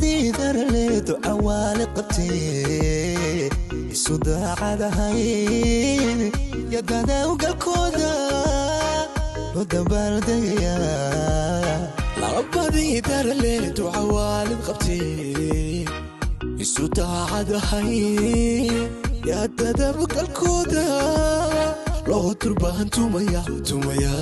Labadii daraleedu cawaale qabtee isu daacadahayd yadadawgalkooda loo dabaaldegayaa. Labadii daraleedu cawaalid qabtee isu daacadahay yaa dadabgalkooda loo durbaan tumaya tumaya.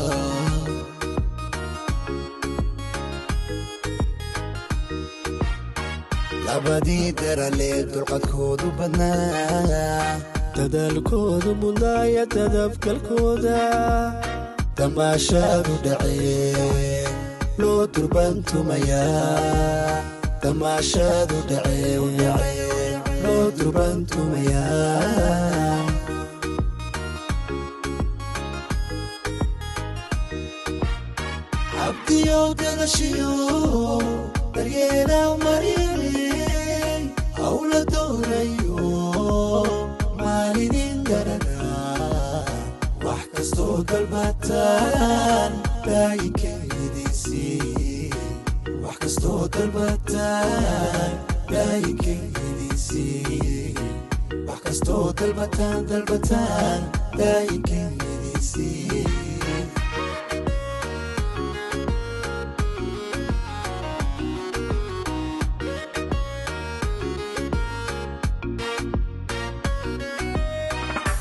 Labadii daralee dulqadkoodu badnaa, dadaalkoodu mudnaaya dadabgalkooda damaashaadu dhacee loo durban tumayaa, damaashaadu dhacee u dhacee loo durban tumayaa. Cabdiyow dadashiyo daryeela maryamey hawla doonayo maalidin darana, wax kastoo dalbataan daayinkeediisii, wax kastoo dalbataan daayinkeediisii, wax kastoo dalbataan dalbataan daayinkeediisii.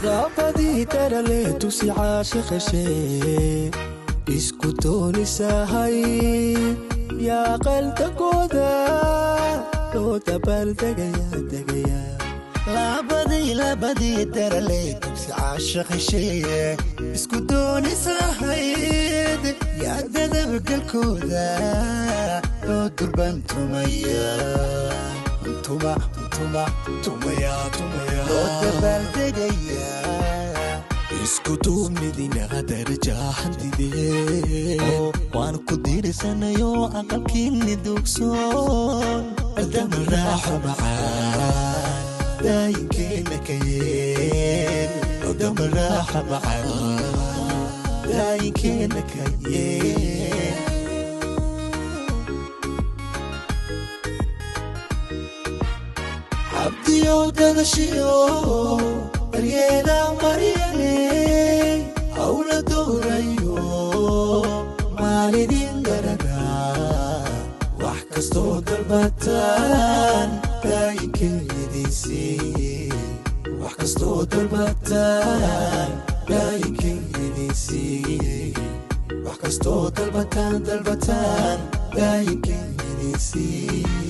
Labadii darale tusi caashiqashee isku doonisahay yaa qaldagooda loo dabaaldegaya degaya. Labadii daraley dugsi caashaqasheeye isku doonisahayd yaa dadabgalkooda loo durban tumaya tuma tuma tumaya tumaya loo dabaaldegaya. Isku duubnidina daraja hantidee waan ku diirsanayo aqalkiini dugsoon damal raaxo macaan daayinkeena kayeen, damal raaxo macaan daayinkeena kayeen. Cabdiyow dadashiyo daryeela maryamey hawla doonayo maalidin darana, wax kastoo dalbataan daayinkeediisii, wax kastoo dalbataan daayinkeediisii, wax kastoo dalbataan dalbataan daayinkeediisii.